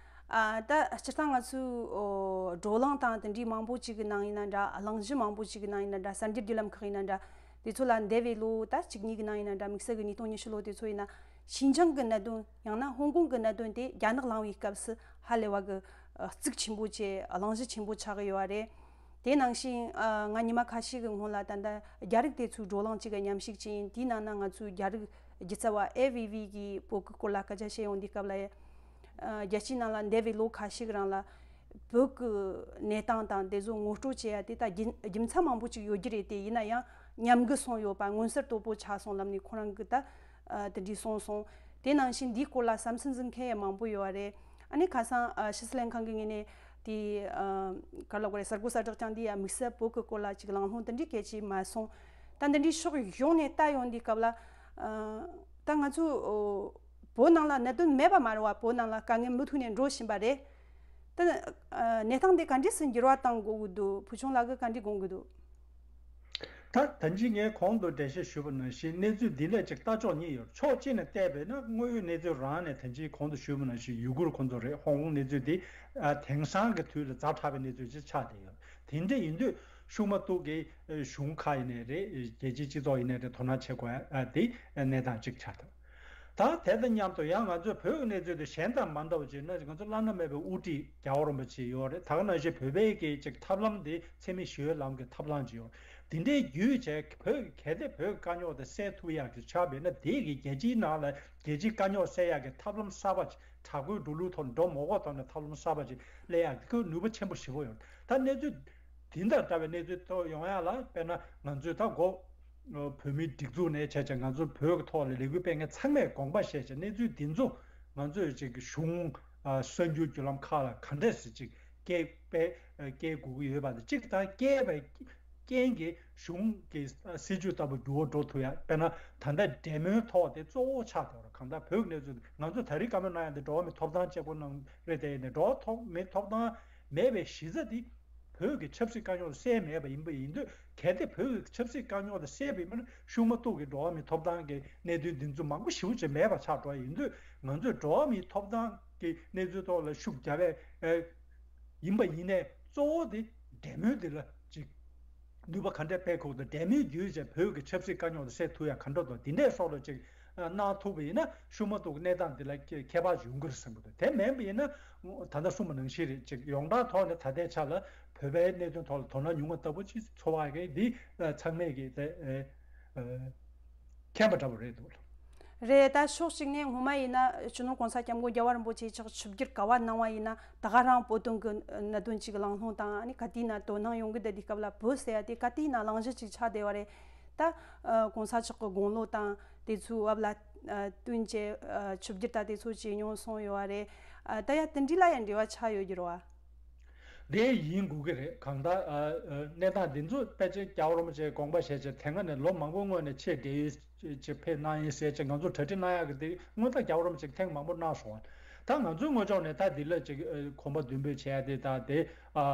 ཨ། ད་སྤྱིར་བཏང་ང་ཚོའི་ཨོ། བགྲོ་གླེང་དང་དེ་འདྲའི་མང་པོ་ཅིག་གི་ནང་ཡིན་ན་འདྲ། གླེང་གཞི་མང་པོ་ཅིག་གི་ནང་ཡིན་ན་འདྲ། གསར་འགྱུར་བརྒྱུད་ལམ་ཁག་ཡིན་ན་འདྲ། དེ་ཚོ་ལ་འདས་པའི་ལོ་ད་གཅིག་གཉིས་ཀྱི་ནང་ཡིན་ན་འདྲ། དམིགས་བསལ་གྱི་ཉིས་སྟོང་ཉི་ཤུ་ལོ་དེ་ཚོ་ཡིན་ན་ཤིན་ཅང་གི་གནད་དོན། ཡང་ན་ཧོང་ཀོང་གི་གནད་དོན་དེ་རྒྱ་ནག་ལངས་པའི་སྐབས་སུ་ཧ་ལས་པ་གི་ཨ། གཙིགས་ཆེན་པོ་བྱས་གླེང་གཞི་ཆེན་པོ་ཆགས་ཀྱི་ཡོད་རེད། དེ་ནང་བཞིན་ཨ། ང་ཉི་མ་ཁ་ཤས་ཀྱི་སྔོན་ལ་ད་ལྟ་རྒྱ་རིགས་དེ་ཚོའི་བགྲོ་གླེང་ཅིག་གི་མཉམ་ཞུགས་བྱས་ཡིན། དེའི་ནང་ན་ང་ཚོའི་རྒྱ་རིགས་སྒྱུ་རྩལ་བ་ཨེ་ཝི་ཝི་གིས་བོད་ཀྱི་སྐོར་ལ་སྐད་ཆ་བཤད་ཡོང་དུས་སྐབས་ལ་ཨ། རྒྱལ་སྤྱིའི་ནང་ལ་འདས་པའི་ལོ་ཁ་ཤས་ཀྱི་རིང་ལ་བོད་ཀྱི་གནས་སྟངས་དང་དེ་ཚོ་ངོ་སྤྲོད་བྱེད་ཡ་དེ་ད་རྒྱུ་རྒྱུ་མཚན་མང་པོ་ཅིག་ཡོད་རྒྱུ་རེད། དེ་ཡིན་ན་ཡང་ཉམས་རྒུད་སོང་ཡོད་པ་མངོན་གསལ་དོད་པོ་ཆགས་སོང་ལབ་ནས་ཁོ་རང་གིས་ད་ཨ། དེ་འདྲའི་གསུངས་སོང་། དེ་ནང་བཞིན་འདིའི་སྐོར་ལ་བསམ་ཚུལ་འཛིན་མཁན་ཡང་མང་པོ་ཡོད་རེད། ཨ་ནི་ཁ་སང་ཨ། ཕྱི་སྲིད་ལྷན་ཁང་གི་ངོས་ནས་དེ་ཨ། ག་རེ་ལབ་དགོས་རེད། གསར་འགོད་གསལ་བསྒྲགས་བསྐྱངས་དུས་ཡང་དམིགས་བསལ་བོད་ཀྱི་སྐོར་ལ་ཅིག་གླེང་སློང་དེ་འདྲའི་གལ་ཆེ་མ་སོང་། ད་འདི་འདྲའི་ཕྱོགས་ཡོངས་ནས་ལྟ་ཡོང་དུས་སྐབས་ལ། ཨ། ད་ང་ཚོ་ཨོ། བོད་ནང་ལ་གནད་དོན་མེད་པ་མ་རེད་བ། བོད་ནང་ལ་དཀའ་ངལ་མུ་མཐུད་ནས་འགྲོ་བཞིན་པ་རེད། ད་ཨ། གནས་སྟངས་དེ་ག་འདྲས་སུ་འགྱུར་བ་གཏང་དགོས་ཀྱི་འདུག་བུ་ཆུང་ལགས་ཀྱིས་ག་འདྲས་དགོངས་ཀྱི་འདུག་ད་ད་ཅི་ངས་གོང་དུ་འགྲེལ་བཤད་ཞུས་པ་ནང་བཞིན་གནས་ཚུལ་འདི་ལ་ཅིག་ལྟ་ཕྱོགས་གཉིས་ཡོད། ཕྱོགས་གཅིག་ནས་བལྟས་པས་ན་དངོས་ཡོད་གནས་ཚུལ་རང་ནས་ད་ཅི་གོང་དུ་ཞུས་པ་ནང་བཞིན་ཡུ་གུར་ཁོང་ཚོ་རེད། ཧོང་ཀོང་གནས་ཚུལ་འདི་ཨ། དེང་སང་གི་དུས་ལ་ཛ་དྲག་པའི་གནས་ཚུལ་ཅིག་ཆགས་བསྡད་ཡོད། དེ་འདྲ་ཡིན་དུས་ཤུགས་མ་གཏོགས་ཀྱི་གཞུང་ཁག་ཡིན་ནའི་རེད། རྒྱལ་སྤྱིའི་སྤྱི་ཚོགས་ཡིན་ནའི་རེད། དོ་སྣང་བྱེད་དགོས་ཡ་དེ་གནས་སྟངས་གཅིག་ཆགས་འདུག་ད་དེ་དང་མཉམ་དུ་ཡང་ང་ཚོའི་བོད་ཀྱི་གནས་ཚུལ་དེ་གཞན་དང་མ་འདྲ་བ་བྱས་ན། ང་ཚོ་བླ་ན་མེད་པའི་དབུ་ཁྲིད་རྒྱལ་བ་རིན་པོ་ཆེ་ཡོད་རེད། ད་ག་ནང་བཞིན་བོད་པའི་གི་ཅིག་ཐབས་ལམ་དེ་འཚེ་མེད་ཞི་བའི་ལམ་གྱི་ཐབས་ལམ་ཅིག་ཡོད། དེ་འདྲའི་བརྒྱུད་བྱས་བོད་གལ་ཏེ་བོད་ཀྱི་དཀའ་རྙོག་དེ་སེལ་ཐུབ་ཡག་གི་ཆགས་པས་ན། དེ་གི་རྒྱལ་སྤྱིའི་ནང་ལ་རྒྱལ་སྤྱིའི་དཀའ་རྙོག་སེལ་ཡག་གི་ཐབས་ལམ་གསར་པ་ཅིག་དྲག་པོའི་འགྲོ་ལུགས་ཐོག་ནས་འགྲོ་མ་དགོས་ཐོག་ནས་ཐབས་ལམ་གསར་པ་ཅིག་སླེབས་ཡག་གི་ནུས་པ་ཆེན་པོ་ཞེ་པོ་ཡོད། ད་གནས་ཚུལ་དེ་དང་འདྲ་བའི་གནས་ཚུལ་ཐོག་ཡོང་ཡ་ལ་དཔེར་ན་ང་ཚོས་ད་འགོ་བོད་མིའི་སྒྲིག་འཛུགས་ནས་བྱས་བྱས་ང་ཚོ་བོད་ཀྱི་ཐོག་ལ་ལས་འགུལ་སྤེལ་མཁན་ཚང་མས་དགོངས་པ་བཞེས་བྱས་གནས་ཚུལ་འདི་ཚོ་ང་ཚོས་ཅིག་གཞུང་གསར་འགྱུར་བརྒྱུད་ལམ་ཁག་ལ་ག་འདྲས་སེ་ཅིག་སྐད་སྤེལ་སྐད་དགོས་ཀྱི་ཡོད་པ་དང་གཅིག་དང་། སྐད་པའི་རྐྱེན་གྱིས་གཞུང་གི་སྲིད་ཇུས་ལྟ་བུ་འགྱུར་བ་འགྲོ་ཐུབ་ཡ། དཔེར་ན་ད་ལྟ་འབྲེལ་མོལ་ཐོག་དེ་གཙོ་བོ་ཆགས་བསྡད་པ་རེད། གང་ལྟར་བོད་ཀྱི་གནས་ཚུལ་ང་ཚོས་ད་རེས་བཀའ་མོལ་གནང་ཡ་འདི་འགྲོ་བ་མིའི་ཐོབ་ཐང་བཅས་པོ་གནང་རེད། དེ་ཡིན་ནའི་འགྲོ་བ་ཐོབ་མིའི་ཐོབ་ཐང་མེད་པའི་གཞི་རྩ་འདི་བོད་ཀྱི་ཆབ་སྲིད་དཀའ་རྙོག་དེ་སེལ་མེད་པ་ཡིན་པ་ཡིན་དུས། གལ་ཏེ་བོད་ཀྱི་ཆབ་སྲིད་དཀའ་རྙོག་དེ་སེལ་བའི་མིན་ན་ཤུགས་མ་གཏོགས་ཀྱི་འགྲོ་བ་མིའི་ཐོབ་ཐང་གི་གནད་དོན་འདི་ཚོ་མང་པོ་ཞེ་པོ་ཅིག་མེད་པ་ཆགས་འགྲོ་ཡ་ཡིན་དུས། ང་ཚོས་འགྲོ་བ་མིའི་ཐོབ་ཐང་གི་གནས་ཚུལ་ཐོག་ལ་ཤུགས་རྒྱབ་པའི་ཨེ་ཡིན་པ་ཡིན་ནའི་གཙོ་བོ་དེ་འབྲེལ་མོལ་འདི་ལ་ཅིག་ནུས་པ་ག་འདྲས་སྤེལ་དགོས་དང་། འབྲེལ་མོལ་བརྒྱུད་བྱས་བོད་ཀྱི་ཆབ་སྲིད་དཀའ་རྙོག་དེ་སེལ་ཐུབ་ཡ་ག་འདྲ་དང་དེ་འདྲས་སོགས་ལ་ཅིག་གནང་ཐུབ་པ་ཡིན་ན་ཤུགས་མ་གཏོགས་གནས་སྟངས་འདི་ལ་ཁྱད་པར་ཡོང་གི་རེད་བསམ་གྱི་འདུག་དེ་མིན་པ་ཡིན་ན་ད་ལྟ་གསུངས་པ་ནང་བཞིན་རེད། ཅིག་ཡོངས་གྲགས་ཐོག་ནས་ད་ལྟའི་ཆ་ལ་བོད་པའི་གནད་དོན་ཐོག་ལ་དོ་སྣང་ཉུང་བ་ལྟ་བུ་ཅིག་ཚོར་བ་གི་འདི་ཚང་མས་ཀྱི་དེ་མཁྱེན་པ་འདྲ་བོ་རེད་འདུག་རེད། ད་ཕྱོགས་གཅིག་ནས་སྔོན་མ་ཡིན་ན་སྤྱི་ནོར་གོང་ས་སྐྱབས་མགོན་རྒྱལ་བ་རིན་པོ་ཆེ་མཆོག་ཆིབས་བསྒྱུར་ག་པར་གནང་བ་ཡིན་ན་ད་ག་རང་བོད་དོན་གྱི་གནད་དོན་ཅིག་གླེང་སློང་དང་། ཨ་ནི་ག་དུས་ན་དོ་སྣང་ཡོང་གི་བསྡད་དུས་སྐབས་ལ་བོད་ཟེར་ཡ་དེ་ག་དུས་ན་གླེང་གཞི་ཅིག་ཆགས་བསྡད་པ་རེད། ད་ཨ་གོང་ས་མཆོག་གི་དགུང་ལོ་དང་དེ་ཚོའི་བབ་ལ་ཨ་བསྟུན་བྱས་ཨ་ཆིབས་བསྒྱུར་ད་དེ་ཚོ་བྱས་མྱོང་སོང་ཡོད་པ་རེད། ཨ་ད་ཡ་དེ་འདྲ་ལ་ཡང་འབྲེལ་བ་ཆགས་ཡོད་ཀྱི་རེད་བ། དེ་ཡིན་དགོས་ཀྱི་རེད། གང་ལྟར་ཨ་ཨ་གནས་སྟངས་འདི་ཚོ་ཕལ་ཆེར་རྒྱལ་བ་རིན་པོ་ཆེས་དགོངས་པ་བཞེས་བྱས་དེ་སྔ་ནས་ལོ་མང་པོའི་སྔོན་ནས་ཆེད་བགྲེས་ཡོལ་ཅིག་ཕེབས་གནང་ཡིན་ཟེར་ཅིག་ང་ཚོ་གྲ་སྒྲིག་གནང་ཡག་གི་དེ་སྔོན་ད་རྒྱལ་བ་རིན་པོ་ཆེས་ཐེངས་མང་པོ་གནང་སོང་བ། ད་ང་ཚོའི་ངོས་ཕྱོགས་ནས་ད་འདི་ལ་ཅིག་ཨ་གོམ་པ་མདུན་སྤོས་བྱས་ཏེ་ད་དེ་ཨ་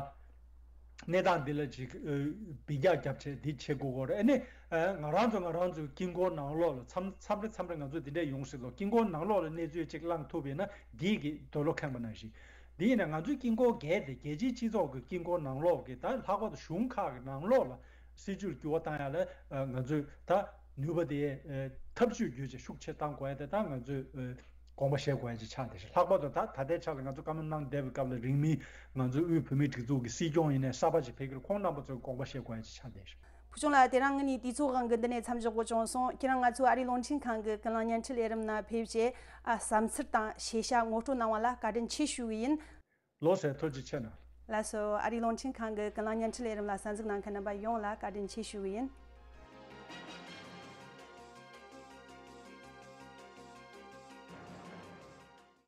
གནས་སྟངས་འདི་ལ་ཅིག་ཨ་འབུད་རྒྱག་བརྒྱབ་བྱས་འདི་བྱེད་དགོས་ཀྱི་རེད། ཨ་ནི་ཨ་ང་རང་ཚོ་ང་རང་ཚོའི་དཀྱིལ་འཁོར་ནང་ལོགས་ལ་མཚམས་མཚམས་རེ་མཚམས་རེ་ང་ཚོ་འདི་འདྲས་ཡོང་སྲིད་དོ། དཀྱིལ་འཁོར་ནང་ལོགས་ལ་གནས་ཚུལ་ཅིག་བླངས་ཐུབ་པ་ཡིན་ན་འདི་གི་འདོད་བློ་ཁེངས་པ་ནང་བཞིན། འདི་ཡིན་ན་ང་ཚོའི་དཀྱིལ་འཁོར་བརྒལ་ཏེ་རྒྱལ་སྤྱིའི་སྤྱི་ཚོགས་ཀྱི་དཀྱིལ་འཁོར་ནང་ལོགས་ཀྱི་ད་ལྷག་པར་དུ་གཞུང་ཁག་གི་ནང་ལོགས་ལ་སྲིད་བྱུས་འགྱུར་བ་བཏང་ཡ་ལ་ཨ་ང་ཚོས་ད་ནུས་པ་དེ་ཨ་ཐབས་ཇུས་བརྒྱུད་བྱས་ཤུགས་ཆེ་གཏང་དགོས་ཡ་དེ་ད་ང་ཚོས་ཨ་དགོངས་པ་བཞེས་དགོས་ཡ་ཅིག་ཆགས་བསྡད་ཤག་ལྷག་པར་དུ་ད་ད་ལྟའི་ཆ་ལ་ང་ཚོ་བཀའ་མོལ་གནང་བསྡད་པའི་སྐབས་ལ་རིང་མིན་ང་ཚོའི་དབུས་བོད་མིའི་སྒྲིག་འཛུགས་ཀྱི་སྲིད་སྐྱོང་ཡིན་ནའི་གསར་པ་ཅིག་ཕེབས་ཀྱི་རེད། ཁོང་རྣམ་པ་ཚོས་དགོངས་པ་བཞེས་དགོས་ཡ་ཅིག་ཆགས་བསྡད་ཤག་བུ་ཆུང་ལགས། དེ་རིང་ངེད་གཉིས་དུས་ཚོད་དབང་གིས་འདི་ནས་མཚམས་འཇོག་དགོས་བྱུང་སོང་། ཁྱེད་རང་ང་ཚོའི་ཨ་རིའི་རླུང་འཕྲིན་ཁང་གི་ཀུན་གླེང་བརྙན་འཕྲིན་ལས་རིམ་ནང་ཕེབས་བྱས་ཨ་བསམ་ཚུལ་དང་ཤེས་བྱ་ངོ་སྤྲོད་གནང་བ་ལ་བཀའ་དྲིན་ཆེ་ཞུ་གི་ཡིན། ལགས་སོ། ཐུགས་རྗེ་ཆེ་གནང་། ལགས་སོ། ཨ་རིའི་རླུང་འཕྲིན་ཁང་གི་ཀུན་གླེང་བརྙན་འཕྲིན་ལས་རིམ་ལ་གསན་གཟིགས་གནང་མཁན་རྣམ་པ་ཡོངས་ལ་བཀའ་དྲིན་ཆེ་ཞུ་གི་ཡིན།